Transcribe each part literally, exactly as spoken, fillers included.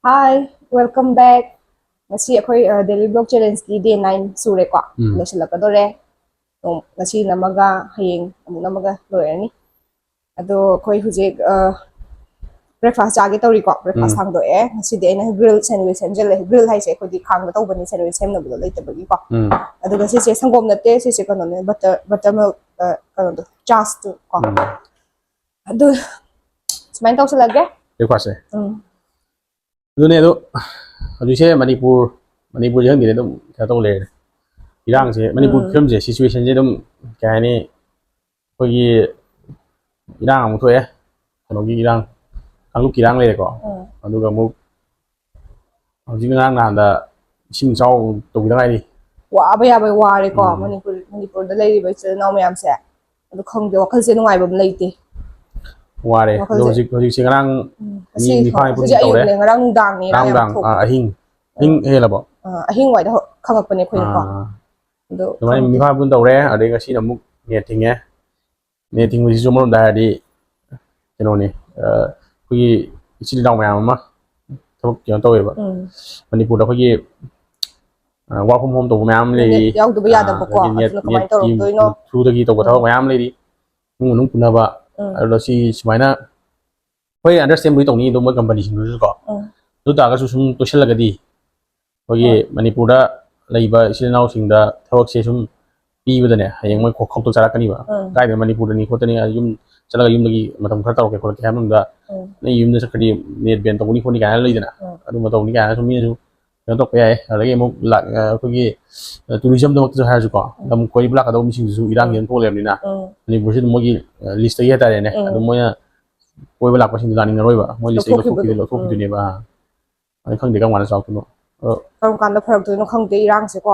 Hi, welcome back. ꯉꯁꯤ ꯑꯩꯈꯣꯏ daily block ꯆꯦꯂꯦꯟꯖꯀꯤ ꯗꯦ nine ꯁꯨꯔꯦꯀꯣ꯫ ꯎꯝ꯫ ꯂꯣꯏꯁꯤꯜꯂꯛꯀꯗꯣꯔꯦ꯫ ꯅꯣꯡ-, ꯉꯁꯤ ꯅꯝꯃꯒ ꯍꯌꯦꯡ ꯑꯃꯨꯛ ꯅꯝꯃꯒ ꯂꯣꯏꯔꯅꯤ꯫ ꯑꯗꯣ ꯑꯩꯈꯣꯏ ꯍꯧꯖꯤꯛ ꯕ꯭ꯔꯦꯛꯐꯥꯁ ꯆꯥꯒꯦ ꯇꯧꯔꯤꯀꯣ꯫ ꯕ꯭ꯔꯦꯛꯐꯥꯁ ꯎꯝ꯫ ꯍꯥꯡꯗꯣꯛꯑꯦ꯫ ꯉꯁꯤꯗꯤ ꯑꯩꯅ ꯒ꯭ꯔꯤꯜ ꯁꯦꯟꯋꯤꯁ ꯁꯦꯝꯖꯤꯜꯂꯦ꯫ ꯒ꯭ꯔꯤꯜ ꯍꯥꯏꯁꯦ ꯑꯩꯈꯣꯏꯗꯤ ꯈꯥꯡꯗ ꯇꯧꯕꯅꯤ, ꯁꯦꯟꯋꯤꯁ ꯁꯦꯝꯅꯕꯗꯣ ꯂꯩꯇꯕꯒꯤꯀꯣ꯫ ꯎꯝ꯫ ꯑꯗꯨꯒ ꯁꯤꯁꯦ ꯁꯪꯒꯣꯝ ꯅꯠꯇꯦ, ꯁꯤꯁꯦ ꯀꯩꯅꯣꯅꯦ, ꯕꯇꯔ, ꯕꯇꯔ ꯃꯤꯜꯛ, ꯀꯩꯅꯣꯗꯣ, ꯆꯥꯁꯇꯨ ꯀꯣ꯫ ꯎꯝ꯫ ꯑꯗꯨ ꯁꯨꯃꯥꯏꯅ ꯇꯧꯁꯤꯜꯂꯒꯦ꯫ ꯕ꯭ꯔꯦꯛꯐꯥꯁꯁꯦ꯫ ꯎꯝ꯫ ꯑꯗꯨꯅꯦ ꯑꯗꯣ, ꯍꯧꯖꯤꯛꯁꯦ ꯃꯅꯤꯄꯨꯔ, ꯃꯅꯤꯄꯨꯔꯁꯦ ꯈꯪꯗꯦꯅꯦ, ꯑꯗꯨꯝ ꯀꯩꯅꯣ ꯇꯧ ꯂꯩꯔꯦ꯫ ꯏꯔꯥꯡꯁꯦ, ꯃꯅꯤꯄꯨꯔ ꯎꯝ꯫ ꯐꯤꯕꯝꯁꯦ, ꯁꯤꯆꯨꯋꯦꯁꯟꯁꯦ ꯑꯗꯨꯝ, ꯀꯩ ꯍꯥꯏꯅꯤ, ꯑꯩꯈꯣꯏꯒꯤ ꯏꯔꯥꯡ ꯑꯃꯨꯛ ꯊꯣꯛꯑꯦ, ꯀꯩꯅꯣꯒꯤ ꯏꯔꯥꯡ, ꯀꯥꯡꯂꯨꯞꯀꯤ ꯏꯔꯥꯡ ꯂꯩꯔꯦꯀꯣ꯫ ꯎꯝ꯫ ꯑꯗꯨꯒ ꯑꯃꯨꯛ ꯍꯧꯖꯤꯛ ꯉꯔꯥꯡ ꯅꯍꯥꯟꯗ ꯏꯁꯤꯡ ꯏꯆꯥꯎ ꯇꯧꯈꯤꯗ ꯉꯥꯏꯔꯤ꯫ ꯋꯥꯕ ꯌꯥꯕ ꯋꯥꯔꯦꯀꯣ, ꯎꯝ꯫ ꯃꯅꯤꯄꯨꯔ, ꯃꯅꯤꯄꯨꯔꯗ ꯂꯩꯔꯤꯕ ꯏꯆꯤꯜ ꯏꯅꯥꯎ ꯃꯌꯥꯝꯁꯦ꯫ ꯑꯗꯨ ꯈꯪꯗꯦ, ꯋꯥꯈꯜꯁꯦ ꯅꯨꯡꯉꯥꯏꯕ ꯑꯃ ꯂꯩꯇꯦ꯫ ꯋꯥꯔꯦ꯫ ꯑꯗꯣ ꯋꯥꯈꯜꯁꯦ꯫ ꯍꯧꯖꯤꯛ, ꯍꯧꯖꯤꯛꯁꯦ ꯉꯔꯥꯡ ꯎꯝ, ꯃꯤ ꯉꯁꯤ, ꯅꯤꯄꯥꯟ ꯃꯥꯄꯟ ꯍꯧꯖꯤꯛ ꯇꯧꯔꯦ꯫ ꯑꯌꯨꯛꯅꯦ, ꯉꯔꯥꯡ ꯅꯨꯡꯗꯥꯡꯅꯦ ꯏꯔꯥꯡ ꯉꯔꯥꯡ ꯌꯥꯝ ꯅꯨꯡꯗꯥꯡ, ꯊꯣꯛꯄ꯫ ꯑꯥ, ꯑꯍꯤꯡ, ꯑꯍꯤꯡ ꯑꯥ꯫ ꯍꯦꯜꯂꯕꯣ? ꯑꯥ, ꯑꯍꯤꯡꯋꯥꯏꯗ ꯍꯧ-, ꯈꯪꯉꯛꯄꯅꯦ ꯑꯩꯈꯣꯏꯅꯀꯣ꯫ ꯑꯥ꯫ ꯑꯗꯣ ꯑꯗꯨꯃꯥꯏꯅ ꯈꯪꯗꯦ꯫ ꯅꯤꯄꯥꯟ ꯃꯥꯄꯟ ꯇꯧꯔꯦ, ꯑꯗꯩ ꯉꯁꯤꯅ ꯑꯃꯨꯛ ꯅꯦꯠ ꯊꯤꯡꯉꯦ꯫ ꯅꯦꯠ ꯊꯤꯡꯕꯁꯤꯁꯨ ꯑꯃꯔꯣꯝꯗ ꯍꯥꯏꯔꯗꯤ ꯀꯩꯅꯣꯅꯤ, ꯑ, ꯑꯩꯈꯣꯏꯒꯤ ꯏꯆꯤꯜ ꯏꯅꯥꯎ ꯃꯌꯥꯝ ꯑꯃ ꯊꯕꯛ ꯀꯩꯅꯣ ꯇꯧꯋꯦꯕ꯫ ꯎꯝ꯫ ꯃꯅꯤꯄꯨꯔꯗ ꯑꯩꯈꯣꯏꯒꯤ, ꯑ, work from home ꯇꯧꯕ ꯃꯌꯥꯝ ꯑꯃ ꯂꯩꯔꯤ꯫ ꯅꯦꯠ ꯌꯥꯎꯗꯕ ꯑ, ꯌꯥꯗꯕꯀꯣ, ꯑꯗꯒꯤ ꯅꯦꯠ, ꯑꯗꯨꯅ ꯀꯃꯥꯏꯅ ꯅꯦꯠꯀꯤ ꯇꯧꯔꯛꯇꯣꯏꯅꯣ? Through ꯗꯒꯤ ꯇꯧꯕ ꯊꯕꯛ ꯎꯝ꯫ ꯃꯌꯥꯝ ꯑꯃ ꯂꯩꯔꯤ꯫ ꯏꯃꯨꯡ ꯃꯅꯨꯡ ꯄꯨꯅꯕ꯫ ꯎꯝ꯫ ꯑꯗꯣ ꯁꯤ ꯁꯨꯃꯥꯏꯅ ꯍꯣꯏ, understand ꯕꯨꯗꯤ ꯇꯧꯅꯤ ꯑꯗꯨꯝ ꯃꯣꯏ ꯀꯝꯄꯅꯤꯁꯤꯡꯗꯨꯁꯨ ꯀꯣ꯫ ꯎꯝ꯫ ꯑꯗꯨ ꯇꯥꯔꯒꯁꯨ ꯁꯨꯝ ꯇꯣꯏꯁꯤꯜꯂꯒꯗꯤ ꯑꯩꯈꯣꯏꯒꯤ ꯍꯣꯏ꯫ ꯃꯅꯤꯄꯨꯔꯗ ꯂꯩꯕ ꯏꯆꯤꯜ ꯏꯅꯥꯎꯁꯤꯡꯗ ꯊꯕꯛꯁꯦ ꯁꯨꯝ ꯄꯤꯕꯗꯅꯦ, ꯍꯌꯦꯡ ꯎꯝ꯫ ꯃꯣꯏ ꯈꯣ-, ꯈꯣꯛꯇꯣꯛ ꯆꯥꯔꯛꯀꯅꯤꯕ꯫ ꯎꯝ꯫ ꯀꯥꯏꯗ ꯃꯅꯤꯄꯨꯔꯗꯅꯤ ꯈꯣꯠꯇꯅꯤ, ꯌꯨꯝ ꯆꯠꯂꯒ ꯌꯨꯝꯗꯒꯤ ꯃꯇꯝ ꯈꯔ ꯇꯧꯔꯛꯀꯦ ꯈꯣꯠꯂꯛꯀꯦ ꯍꯥꯏꯕ ꯃꯇꯝꯗ, ꯎꯝ꯫ ꯅꯪ ꯌꯨꯝꯗ ꯆꯠꯈ꯭ꯔꯗꯤ ꯅꯦꯠ ꯕꯦꯟ ꯇꯧꯒꯅꯤ ꯈꯣꯠꯅꯤ ꯀꯥꯏꯅ ꯂꯩꯗꯅ, ꯎꯝ꯫ ꯑꯗꯨꯝꯕ ꯇꯧꯅꯤ ꯀꯥꯏꯅ ꯁꯨꯝ ꯃꯤꯅꯁꯨ ꯀꯩꯅꯣ ꯇꯧꯔꯛꯄ ꯌꯥꯏ꯫ ꯑꯗꯒꯤ ꯑꯃꯨꯛ ꯂꯥꯛ-, ꯑ, ꯑꯩꯈꯣꯏꯒꯤ, ꯑ, ꯇꯨꯔꯤꯖꯝꯗꯃꯛꯇꯁꯨ ꯍꯥꯏꯔꯁꯨꯀꯣ, ꯎꯝ꯫ ꯂꯝ ꯀꯣꯏꯕ ꯂꯥꯛꯀꯗꯧꯕ ꯃꯤꯁꯤꯡꯗꯨꯁꯨ ꯏꯔꯥꯡꯁꯤ ꯎꯝ꯫ ꯑꯗꯨꯝ ꯊꯣꯛꯂꯩꯔꯕꯅꯤꯅ, ꯎꯝ꯫ ꯃꯅꯤꯄꯨꯔꯁꯤ ꯑꯗꯨꯝ ꯃꯣꯏꯒꯤ, ꯑ, ꯂꯤꯁꯇꯒꯤ ꯍꯥꯏꯇꯥꯔꯦꯅꯦ, ꯎꯝ꯫ ꯑꯗꯨꯝ ꯃꯣꯏꯅ ꯀꯣꯏꯕ ꯂꯥꯛꯄꯁꯤꯡꯗꯣ ꯂꯥꯛꯅꯤꯡꯉꯔꯣꯏꯕ, ꯃꯣꯏ ꯂꯤꯁꯇꯒꯤ ꯂꯧꯊꯣꯛꯈꯤꯕꯗꯣ꯫ ꯂꯧꯊꯣꯛꯈꯤꯗꯣꯏꯅꯦꯕ꯫ ꯎꯝ꯫ ꯑꯗꯨ ꯈꯪꯗꯦ ꯀꯔꯝ ꯀꯥꯟꯗ ꯆꯥꯎꯔꯛꯇꯣꯏꯅꯣ꯫ ꯑꯗꯣ ꯀꯔꯝ ꯀꯥꯟꯗ ꯐꯔꯛꯇꯣꯏꯅꯣ ꯈꯪꯗꯦ ꯏꯔꯥꯡꯁꯦꯀꯣ꯫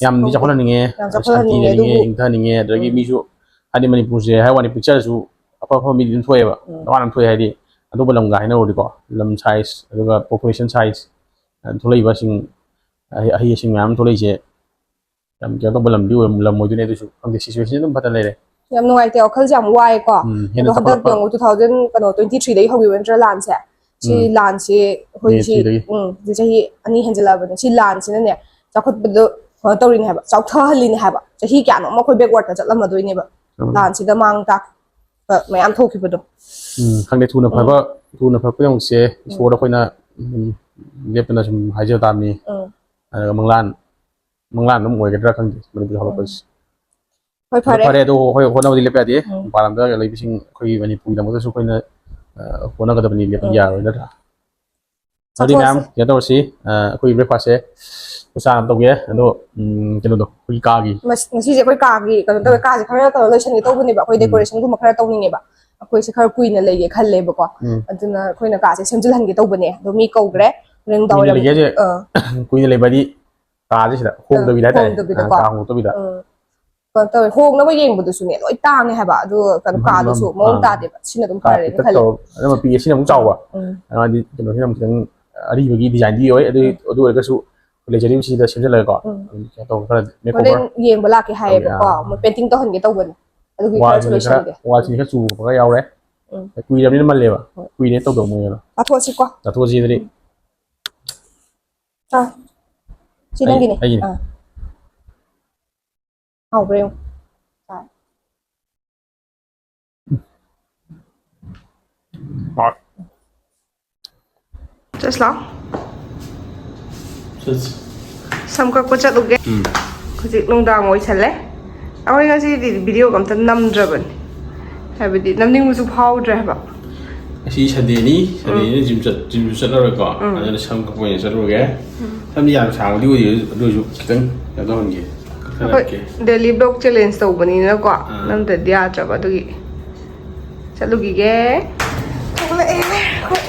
ꯌꯥꯝꯗꯤ ꯈꯪꯗꯦ꯫ ꯆꯥꯎꯈꯠꯍꯟꯅꯤꯡꯉꯦ, ꯌꯥꯝ ꯁꯥꯟꯇꯤ ꯆꯥꯎꯈꯠꯍꯟꯅꯤꯡꯉꯦ, ꯂꯩꯅꯤꯡꯉꯦ, ꯑꯗꯨꯕꯨ ꯏꯪꯊꯍꯟꯅꯤꯡꯉꯦ, ꯑꯗꯒꯤ ꯎꯝ꯫ ꯃꯤꯁꯨ ꯍꯥꯏꯗꯤ ꯃꯅꯤꯄꯨꯔꯁꯦ ꯍꯥꯏ ꯋꯥꯅꯤ ꯄꯤꯛꯆꯔꯁꯨ ꯑꯐ ꯑꯐꯕ ꯃꯤꯗꯤ ꯑꯗꯨꯝ ꯊꯣꯛꯑꯦꯕ꯫ ꯎꯝ꯫ ꯇꯣꯉꯥꯟꯅ ꯊꯣꯛꯑꯦ ꯍꯥꯏꯗꯤ ꯑꯇꯣꯞꯄ ꯂꯝꯒ ꯍꯥꯏꯅꯔꯨꯔꯗꯤꯀꯣ, ꯂꯝ size ꯑꯗꯨꯒ population size, ꯑ, ꯊꯣꯛꯂꯛꯏꯕꯁꯤꯡ, ꯑꯍꯩ-, ꯑꯍꯩ ꯑꯁꯤꯡ ꯃꯌꯥꯝ ꯑꯃ ꯊꯣꯛꯂꯛꯏꯁꯦ ꯌꯥꯝ ꯀꯩꯅꯣ ꯇꯧꯕ ꯂꯝꯗꯤ ꯑꯣꯏ-, ꯂꯝ ꯑꯣꯏꯗꯣꯏꯅꯦ꯫ ꯑꯗꯨꯁꯨ ꯈꯪꯗꯦ, situation ꯑꯗꯨꯝ ꯐꯠꯇ ꯂꯩꯔꯦ꯫ ꯌꯥꯝ ꯅꯨꯡꯉꯥꯏꯇꯦ, ꯋꯥꯈꯜꯁꯦ ꯌꯥꯝ ꯋꯥꯏꯀꯣ꯫ ꯎꯝ, ꯍꯦꯟꯅ ꯑꯗꯣ ꯍꯟꯗꯛ ꯆꯥꯎꯈꯠꯂꯛꯄ꯫ ꯌꯦꯡꯉꯨ, two thousand, ꯀꯩꯅꯣ, twenty three ꯗꯒꯤ ꯍꯧꯈꯤꯕ ꯅꯠꯇ꯭ꯔꯥ ꯂꯥꯟꯁꯦ? ꯁꯤ ꯎꯝ꯫ ꯂꯥꯟꯁꯤ ꯑꯩꯈꯣꯏ ꯃꯦ ꯁꯤ, three ꯗꯒꯤ꯫ ꯎꯝ, ꯁꯤ ꯆꯍꯤ ꯑꯅꯤ ꯍꯦꯟꯖꯜꯂꯛꯑꯕꯅꯦ꯫ ꯁꯤ ꯂꯥꯟꯁꯤꯅꯅꯦ, ꯆꯥꯎꯈꯠꯄꯗꯣ ꯀꯩꯅꯣ ꯇꯧꯔꯤꯅꯦ ꯍꯥꯏꯕ, ꯆꯥꯎꯊꯍꯜꯂꯤꯅꯦ ꯍꯥꯏꯕ꯫ ꯆꯍꯤ ꯀꯌꯥꯅꯣꯝ ꯑꯩꯈꯣꯏ backwardꯇ ꯆꯠꯂꯝꯃꯗꯣꯏꯅꯦꯕ꯫ ꯎꯝ꯫ ꯂꯥꯟꯁꯤꯗ ꯃꯥꯡ ꯇꯥꯛꯄ ꯃꯌꯥꯝ ꯊꯣꯛꯈꯤꯕꯗꯣ꯫ ꯎꯝ, ꯈꯪꯗꯦ, ꯊꯨꯅ ꯎꯝ꯫ ꯐꯕ, ꯊꯨꯅ ꯐꯕ ꯌꯧꯁꯦ꯫ ꯎꯝ꯫ ꯏꯁꯣꯔꯗ ꯑꯩꯈꯣꯏꯅ, ꯎꯝ, ꯂꯦꯞꯇꯅ ꯁꯨꯝ ꯍꯥꯏꯖ ꯇꯥꯕꯅꯤ꯫ ꯎꯝ꯫ ꯑꯗꯨꯒ ꯃꯪꯂꯥꯟ, ꯃꯪꯂꯥꯟ ꯑꯗꯨꯝ ꯑꯣꯏꯒꯗ꯭ꯔꯥ ꯈꯪꯗꯦ ꯃꯅꯤꯄꯨꯔ ꯎꯝ꯫ ꯍꯧꯔꯛꯄꯁꯦ꯫ ꯍꯣꯏ, ꯑꯗꯣ ꯐꯔꯦ꯫ ꯐꯔꯦ, ꯑꯗꯣ ꯍꯣꯏ, ꯍꯣꯠꯅꯕꯗꯤ ꯂꯦꯞꯄ ꯌꯥꯗꯦ꯫ ꯎꯝ꯫ ꯃꯄꯥꯟ ꯂꯝꯗ ꯂꯩꯕꯁꯤꯡ ꯑꯩꯈꯣꯏꯒꯤ ꯃꯅꯤꯄꯨꯔꯒꯤꯗꯃꯛꯇꯁꯨ ꯑꯩꯈꯣꯏꯅ, ꯑ, ꯍꯣꯠꯅꯒꯗꯕꯅꯤ, ꯂꯦꯞꯄ ꯎꯝ꯫ ꯌꯥꯔꯣꯏ ꯅꯠꯇ꯭ꯔꯥ? ꯑꯗꯨꯗꯤ ꯃꯌꯥꯝ ꯆꯠꯊꯣꯛꯑꯁꯤ꯫ ꯀꯩꯅꯣ ꯇꯧꯔꯁꯤ, ꯑ, ꯑꯩꯈꯣꯏꯒꯤ breakfastꯁꯦ ꯆꯥꯅꯕ ꯇꯧꯒꯦ꯫ ꯑꯗꯣ, ꯎꯝ, ꯀꯩꯅꯣꯗꯣ, ꯑꯩꯈꯣꯏꯒꯤ ꯀꯥꯒꯤ꯫ ꯃꯁ-, ꯉꯁꯤꯁꯦ ꯑꯩꯈꯣꯏ ꯀꯥꯒꯤ ꯀꯩꯅꯣ ꯇꯧꯋꯦ, ꯎꯝ꯫ ꯀꯥꯁꯦ ꯈꯔ ꯇꯧꯔ ꯂꯣꯏꯁꯟꯒꯦ ꯇꯧꯕꯅꯦꯕ꯫ ꯑꯩꯈꯣꯏ ꯎꯝ꯫ Decorationꯒꯨꯝꯕ ꯈꯔ ꯇꯧꯅꯤꯡꯉꯦꯕ꯫ ꯑꯩꯈꯣꯏꯁꯦ ꯈꯔ ꯀꯨꯏꯅ ꯂꯩꯒꯦ ꯈꯜꯂꯦꯕꯀꯣ꯫ ꯎꯝ꯫ ꯑꯗꯨꯅ ꯑꯩꯈꯣꯏꯅ ꯀꯥꯁꯦ ꯁꯦꯝꯖꯤꯜꯍꯟꯒꯦ ꯇꯧꯕꯅꯦ꯫ ꯑꯗꯣ ꯃꯤ ꯀꯧꯈ꯭ꯔꯦ꯫ ꯍꯣꯔꯦꯟ ꯅꯨꯡꯗꯥꯡ ꯀꯨꯏꯅ ꯋꯥꯏꯔꯝ, ꯂꯩꯒꯦ ꯍꯥꯏꯁꯦ, ꯑꯥ꯫ ꯀꯨꯏꯅ ꯂꯩꯕ ꯍꯥꯏꯗꯤ ꯀꯥꯁꯦ ꯁꯤꯗ ꯑꯥ, ꯍꯣꯡꯗꯕꯤꯗ ꯍꯥꯏꯇꯥꯔꯦ꯫ ꯍꯣꯡꯗꯕꯤꯗꯀꯣ꯫ ꯑꯥ, ꯀꯥ ꯍꯣꯡꯗꯣꯛꯇꯕꯤꯗ꯫ ꯎꯝ꯫ ꯀꯩꯅꯣ ꯇꯧꯋꯦ, ꯍꯣꯡꯅꯕ ꯌꯦꯡꯕꯗꯨꯁꯨꯅꯦ, ꯂꯣꯏ ꯇꯥꯡꯉꯦ ꯍꯥꯏꯕ꯫ ꯑꯗꯨ ꯀꯩꯅꯣ, ꯃ-, ꯀꯥꯗꯨꯁꯨ ꯃ-, ꯃꯑꯣꯡ ꯑꯥ꯫ ꯇꯥꯗꯦꯕ꯫ ꯁꯤꯅ ꯑꯗꯨꯝ ꯀꯥ ꯐꯔꯦꯅ ꯄꯤꯛꯇꯛ ꯈꯜꯂꯦ꯫ ꯇꯧꯔ-, ꯑꯗꯨ ꯃꯄꯤ ꯑꯁꯤꯅ ꯑꯃꯨꯛ ꯆꯥꯎꯕ꯫ ꯎꯝ꯫ ꯍꯥꯏꯗꯤ ꯀꯩꯅꯣꯁꯤꯅ ꯑꯃꯨꯛ ꯈꯤꯇꯪ ꯑꯔꯤꯕꯒꯤ designꯗꯤ ꯑꯣꯏ, ꯑꯗꯨ, ꯎꯝ꯫ ꯑꯗꯨ ꯑꯣꯏꯔꯒꯁꯨ ꯂꯩꯖꯔꯤꯕꯁꯤꯗ ꯁꯦꯝꯖꯤꯜꯂꯒꯀꯣ꯫ ꯎꯝ꯫ ꯑꯗꯨꯝ ꯀꯩꯅꯣ ꯇꯧꯔꯒ ꯈꯔ makeover ꯍꯣꯔꯦꯟ ꯌꯦꯡꯕ ꯂꯥꯛꯀꯦ ꯇꯧꯒꯦ, ꯍꯥꯏꯌꯦꯕꯀꯣ꯫ ꯑꯥ꯫ ꯃꯣꯏ painting ꯇꯧꯍꯟꯒꯦ ꯇꯧꯕꯅꯦ꯫ ꯑꯗꯨꯒꯤ ꯈꯔꯁꯨ ꯋꯥꯜꯁꯤꯡꯁꯦ ꯈꯔ, ꯂꯣꯏꯁꯟꯒꯦ꯫ ꯋꯥꯜꯁꯤꯡꯁꯦ ꯈꯔ ꯆꯨꯕ ꯈꯣꯠꯄ ꯌꯥꯎꯔꯦ꯫ ꯎꯝ꯫ ꯀꯨꯏꯔꯕꯅꯤꯅ ꯃꯜꯂꯦꯕ꯫ ꯍꯣꯏ꯫ ꯀꯨꯏꯔꯦ ꯇꯧꯗꯧ ꯃꯣꯏꯅ꯫ ꯆꯥꯊꯣꯛꯑꯁꯤꯀꯣ꯫ ꯆꯥꯊꯣꯛꯑꯁꯤ ꯑꯗꯨꯗꯤ꯫ ꯎꯝ꯫ ꯑꯥ꯫ ꯁꯤ ꯑꯩ-, ꯅꯪꯒꯤꯅꯦ꯫ ꯑꯩꯒꯤꯅꯦ꯫ ꯑꯥ꯫ ꯍꯥꯎꯕ꯭ꯔꯥ ꯌꯦꯡꯉꯨ꯫ ꯆꯥꯔꯦ꯫ ꯍꯣꯏ꯫ ꯆꯠꯁꯤ ꯂꯥꯎ꯫ ꯆꯠꯁꯤ꯫ ꯁꯝ ꯀꯛꯄ ꯆꯠꯂꯨꯒꯦ꯫ ꯎꯝ꯫ ꯍꯧꯖꯤꯛ ꯅꯨꯡꯗꯥꯡ ꯑꯣꯏꯁꯜꯂꯦ꯫ ꯑꯩꯈꯣꯏ ꯉꯁꯤꯗꯤ videoꯒ ꯑꯝꯇ ꯅꯝꯗ꯭ꯔꯕꯅꯤ꯫ ꯍꯥꯏꯕꯗꯤ ꯅꯝꯅꯤꯡꯕꯁꯨ ꯐꯥꯎꯗ꯭ꯔꯦ ꯍꯥꯏꯕ꯫ ꯉꯁꯤ Sundayꯅꯤ, ꯎꯝ꯫ Sundayꯅꯤꯅ gym ꯆꯠ-, gymꯁꯨ ꯆꯠꯂꯔꯣꯏꯀꯣ꯫ ꯎꯝ꯫ ꯑꯗꯨꯅ ꯁꯝ ꯀꯛꯄ ꯑꯣꯏꯅ ꯆꯠꯂꯨꯔꯒꯦ꯫ ꯎꯝ꯫ ꯁꯝꯗꯤ ꯌꯥꯝ ꯁꯥꯡꯕꯗꯤ ꯑꯣꯏꯗꯦ, ꯑꯗꯨ ꯑꯣꯏꯔꯁꯨ ꯈꯤꯇꯪ ꯀꯩꯅꯣ ꯇꯧꯍꯟꯒꯦ꯫ ꯑꯩꯈꯣꯏ ꯀꯛꯊꯠꯂꯛꯀꯦ꯫ Daily vlog challenge ꯇꯧꯕꯅꯤꯅꯀꯣ, ꯑꯥ꯫ ꯅꯝꯗ꯭ꯔꯗꯤ ꯌꯥꯗ꯭ꯔꯕ ꯑꯗꯨꯒꯤ꯫ ꯆꯠꯂꯨꯈꯤꯒꯦ꯫ ꯊꯣꯛꯂꯛꯑꯦ ꯑꯩꯈꯣꯏ꯫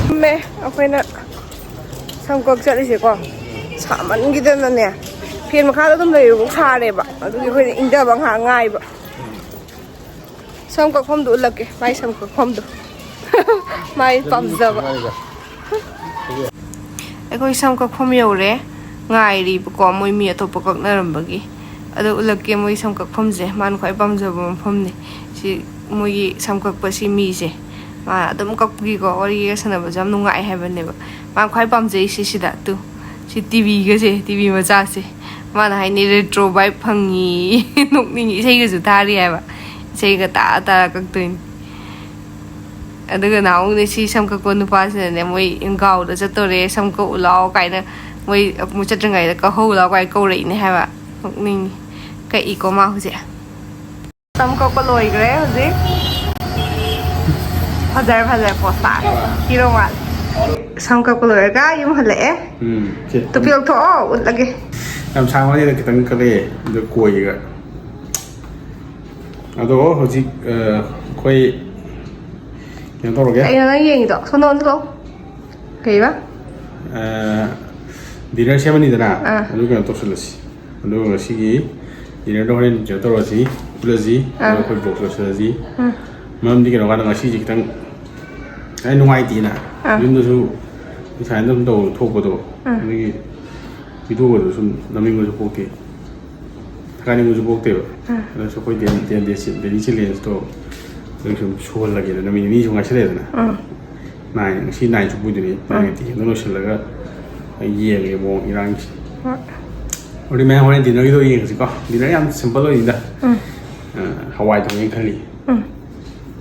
ꯆꯨꯝꯃꯦ, ꯑꯩꯈꯣꯏꯅ ꯁꯝ ꯀꯛ ꯆꯠꯂꯤꯁꯦꯀꯣ, ꯁꯥꯃꯟꯈꯤꯗꯅꯅꯦ, fan ꯃꯈꯥꯗ ꯑꯗꯨꯝ ꯂꯩꯔꯨꯕ ꯁꯥꯔꯦꯕ, ꯑꯗꯨꯒꯤ ꯑꯩꯈꯣꯏꯅ ꯏꯪꯊꯕ ꯉꯥꯏꯍꯥꯛ ꯉꯥꯏꯕ꯫ ꯁꯝ ꯀꯛꯐꯝꯗꯨ ꯎꯠꯂꯛꯀꯦ, ꯃꯥꯏ ꯁꯝ ꯀꯛꯐꯝꯗꯣ꯫ ꯃꯥꯏ ꯄꯥꯝꯖꯕ꯫ ꯑꯩꯈꯣꯏ ꯁꯝ ꯀꯛꯐꯝ ꯌꯧꯔꯦ꯫ ꯉꯥꯏꯔꯤꯕꯀꯣ, ꯃꯣꯏ ꯃꯤ ꯑꯇꯣꯞꯄ ꯀꯛꯅꯔꯝꯕꯒꯤ꯫ ꯑꯗꯣ ꯎꯠꯂꯛꯀꯦ, ꯃꯣꯏ ꯁꯝ ꯀꯛꯐꯝꯁꯦ꯫ ꯃꯥꯅ ꯈ꯭ꯋꯥꯏ ꯄꯥꯝꯖꯕ ꯃꯐꯝꯅꯤ ꯁꯤ꯫ ꯃꯣꯏꯒꯤ ꯁꯝ ꯀꯛꯄ ꯁꯤ ꯃꯤꯁꯦ, ꯃꯥ ꯑꯗꯨꯝ ꯀꯛꯄꯒꯤꯀꯣ, ꯋꯥꯔꯤꯒ ꯁꯥꯟꯅꯕꯁꯨ ꯌꯥꯝ ꯅꯨꯡꯉꯥꯏ ꯍꯥꯏꯕꯅꯦꯕ꯫ ꯃꯥꯅ ꯈ꯭ꯋꯥꯏ ꯄꯥꯝꯖꯩꯁꯦ ꯁꯤꯗ ꯇꯨ꯫ ꯁꯤ ꯇꯤꯚꯤꯒꯁꯦ, ꯇꯤꯚꯤ ꯃꯆꯥꯁꯦ꯫ ꯃꯥꯅ ꯍꯥꯏꯅꯤ, "ꯔꯦꯇ꯭ꯔꯣ ꯚꯥꯏꯞ ꯐꯪꯉꯤ꯫" ꯅꯣꯛꯅꯤꯡꯉꯤ꯫ ꯏꯁꯩꯒꯁꯨ ꯊꯥꯔꯤ ꯍꯥꯏꯕ꯫ ꯏꯁꯩꯒ ꯇꯥꯔ ꯇꯥꯔ ꯀꯛꯇꯣꯏꯅꯤ꯫ ꯑꯗꯨꯒ ꯅꯍꯥꯟꯃꯨꯛꯅꯦ, ꯁꯤ ꯁꯝ ꯀꯛꯄ ꯅꯨꯄꯥꯁꯤꯅꯅꯦ, ꯃꯣꯏ ꯏꯝꯒꯥꯎꯗ ꯆꯠꯇꯣꯔꯦ, ꯁꯝ ꯀꯛꯎ ꯂꯥꯛꯑꯣ ꯀꯥꯏꯅ, ꯃꯣꯏ ꯑꯃꯨꯛ ꯆꯠꯇ꯭ꯔꯤꯉꯩꯗ ꯀꯛꯍꯧ ꯂꯥꯛꯑꯣ ꯀꯥꯏꯅ ꯀꯧꯔꯛꯏꯅꯦ ꯍꯥꯏꯕ꯫ ꯅꯣꯛꯅꯤꯡꯉꯤ꯫ ꯀꯛꯏꯀꯣ ꯃꯥ ꯍꯧꯖꯤꯛ꯫ ꯁꯝ ꯀꯛꯄ ꯂꯣꯏꯈ꯭ꯔꯦ ꯍꯧꯖꯤꯛ꯫ ꯐꯖꯔꯦ, ꯐꯖꯔꯦ, ꯄꯣꯁ ꯇꯥꯔꯦ꯫ ꯍꯤꯔꯣ ꯃꯥꯜꯂꯦ꯫ ꯁꯝ ꯀꯛꯄ ꯂꯣꯏꯔꯒ ꯌꯨꯝ ꯍꯜꯂꯛꯑꯦ꯫ ꯎꯝ, ꯁꯦ꯫ ꯇꯨꯄꯤ ꯂꯧꯊꯣꯛꯑꯣ, ꯎꯠꯂꯒꯦ꯫ ꯌꯥꯝ ꯁꯥꯡꯕꯅꯤꯗ, ꯈꯤꯇꯪ ꯀꯛꯂꯛꯑꯦ, ꯑꯗꯨ ꯀꯣꯏꯒ꯫ ꯑꯗꯣ ꯍꯧꯖꯤꯛ, ꯑ, ꯑꯩꯈꯣꯏ ꯀꯩꯅꯣ ꯇꯧꯔꯒꯦ꯫ ꯀꯩꯅꯣ ꯅꯪ ꯌꯦꯡꯉꯤꯗꯣ? ꯁꯣꯝꯗ ꯑꯣꯟꯁꯤꯜꯂꯣ꯫ ꯀꯩꯕ? ꯑ, ꯗꯤꯅꯔ ꯁꯦꯝꯃꯅꯤꯗꯅ, ꯑꯥ꯫ ꯑꯗꯨ ꯀꯩꯅꯣ ꯇꯧꯁꯜꯂꯁꯤ꯫ ꯑꯗꯨꯒ ꯉꯁꯤꯒꯤ ꯗꯤꯅꯔꯗꯣ ꯍꯣꯔꯦꯟ ꯀꯩꯅꯣ ꯇꯧꯔꯁꯤ, ꯎꯠꯂꯁꯤ, ꯑꯥ꯫ ꯑꯗꯨꯒ ꯑꯩꯈꯣꯏ ꯕ꯭ꯂꯣꯛ ꯂꯣꯏꯁꯤꯜꯂꯁꯤ꯫ ꯎꯝ꯫ ꯃꯔꯝꯗꯤ ꯀꯩꯅꯣ ꯀꯥꯟꯗ ꯉꯁꯤꯁꯦ ꯈꯤꯇꯪ ꯑꯩ ꯅꯨꯡꯉꯥꯏꯇꯦꯅ, ꯑꯥ꯫ ꯌꯨꯝꯗꯁꯨ ꯏꯁꯥꯅ ꯑꯗꯨꯝ ꯇꯧ ꯊꯣꯛꯄꯗꯣ, ꯎꯝ꯫ ꯑꯗꯨꯒꯤ ꯚꯤꯗꯤꯑꯣꯒꯗꯣ ꯁꯨꯝ ꯅꯝꯅꯤꯡꯕꯁꯨ ꯄꯣꯛꯇꯦ꯫ ꯀꯥꯅꯤꯡꯕꯁꯨ ꯄꯣꯛꯇꯦꯕ꯫ ꯎꯝ꯫ ꯑꯗꯨꯁꯨ ꯑꯩꯈꯣꯏ ꯗꯦ-, ꯗꯦ-, ꯗꯦ-, ꯗꯦꯂꯤ ꯆꯦꯂꯦꯟꯖꯇꯣ ꯑꯩꯈꯣꯏ ꯁꯨꯝ ꯁꯨꯍꯜꯂꯒꯦꯗꯅ, ꯅꯨꯃꯤꯠ ꯅꯤꯅꯤ ꯁꯨꯝ ꯉꯥꯏꯁꯜꯂꯛꯑꯦꯗꯅ꯫ ꯎꯝ꯫ ꯅꯥꯏꯟ, ꯉꯁꯤ ꯅꯥꯏꯟ ꯆꯨꯞꯄꯣꯏꯗꯣꯏꯅꯤ꯫ ꯎꯝ꯫ ꯅꯥꯏꯟ ꯑꯩꯠꯇꯤ ꯍꯦꯟꯅ ꯂꯣꯏꯁꯤꯜꯂꯒ ꯑꯩ ꯌꯦꯡꯉꯒꯦ ꯃꯑꯣꯡ ꯏꯔꯥꯡꯁꯦ꯫ ꯍꯣꯏ꯫ ꯑꯗꯨꯗꯤ ꯃꯌꯥꯝ ꯍꯣꯔꯦꯟ ꯗꯤꯅꯔꯒꯤꯗꯣ ꯌꯦꯡꯉꯁꯤꯀꯣ꯫ ꯗꯤꯅꯔ ꯌꯥꯝ ꯁꯤꯝꯄꯜ ꯑꯣꯏꯅꯤꯗ꯫ ꯎꯝ꯫ ꯑ, ꯍꯋꯥꯏ ꯊꯣꯡꯉꯦ ꯈꯜꯂꯤ꯫ ꯎꯝ꯫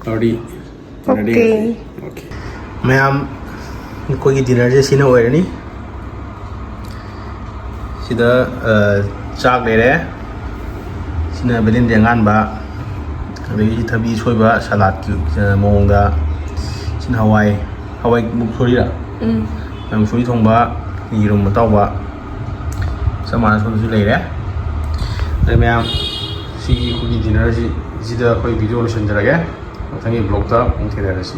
ꯑꯗꯨꯗꯤ ꯗꯤꯅꯔꯗꯤ ꯑꯣꯀꯦ꯫ ꯌꯦꯡꯉꯁꯤ꯫ ꯑꯣꯀꯦ꯫ ꯃꯌꯥꯝ, ꯑꯩꯈꯣꯏꯒꯤ ꯗꯤꯅꯔꯁꯦ ꯁꯤꯅ ꯑꯣꯏꯔꯅꯤ꯫ ꯁꯤꯗ, ꯑ, ꯆꯥꯛ ꯂꯩꯔꯦ꯫ ꯁꯤꯅ ꯕꯦꯂꯦꯟꯗ꯭ꯔꯤ ꯑꯉꯥꯟꯕ, ꯑꯗꯒꯤ ꯊꯕꯤ ꯁꯣꯏꯕ ꯁꯂꯥꯗꯀꯤ, ꯑ, ꯃꯑꯣꯡꯗ꯫ ꯁꯤꯅ ꯍꯋꯥꯏ, ꯍꯋꯥꯏ ꯃꯨꯛꯁꯣꯔꯤꯔ? ꯎꯝ꯫ ꯍꯋꯥꯏ ꯃꯨꯛꯁꯣꯔꯤ ꯊꯣꯡꯕ, ꯌꯦꯔꯨꯝ ꯑꯇꯥꯎꯕ꯫ ꯆꯞ ꯃꯥꯟꯅ ꯁꯣꯝꯗꯁꯨ ꯂꯩꯔꯦ꯫ ꯑꯗ ꯃꯌꯥꯝ, ꯁꯤꯒꯤ ꯑꯩꯈꯣꯏꯒꯤ ꯗꯤꯅꯔꯁꯤ, ꯁꯤꯗ ꯑꯩꯈꯣꯏ ꯚꯤꯗꯤꯑꯣ ꯂꯣꯏꯁꯤꯟꯖꯔꯒꯦ꯫ ꯃꯊꯪꯒꯤ ꯕ꯭ꯂꯣꯛꯇ ꯑꯃꯨꯛ ꯊꯦꯡꯅꯔꯁꯤ꯫